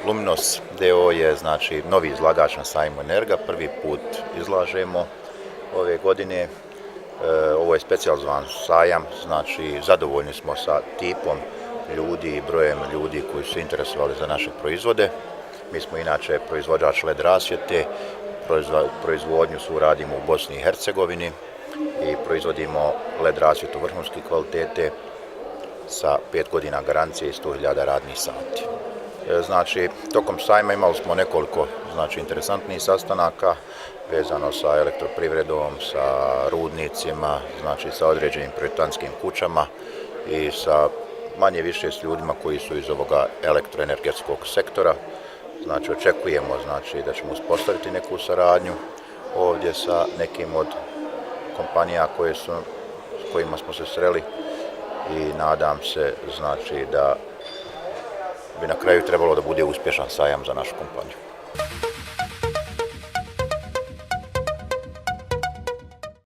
Luminos d.o.o. je znači novi izlagač na sajmu Energa, prvi put izlažemo ove godine. Ovo je specijalizovan sajam, znači zadovoljni smo sa tipom ljudi i brojem ljudi koji su interesovali za naše proizvode. Mi smo inače proizvođač LED rasvjete, proizvodnju su radimo u Bosni i Hercegovini i proizvodimo LED rasvjetu vrhunske kvalitete sa 5 godina garancije i 100.000 radnih sati. Znači, tokom sajma imali smo nekoliko interesantnih sastanaka vezano sa elektroprivredom, sa rudnicima, znači sa određenim projektantskim kućama i sa manje više s ljudima koji su iz ovoga elektroenergetskog sektora. Znači, očekujemo da ćemo uspostaviti neku saradnju ovdje sa nekim od kompanija s kojima smo se sreli i nadam se da bi na kraju trebalo da bude uspješan sajam za našu kompaniju.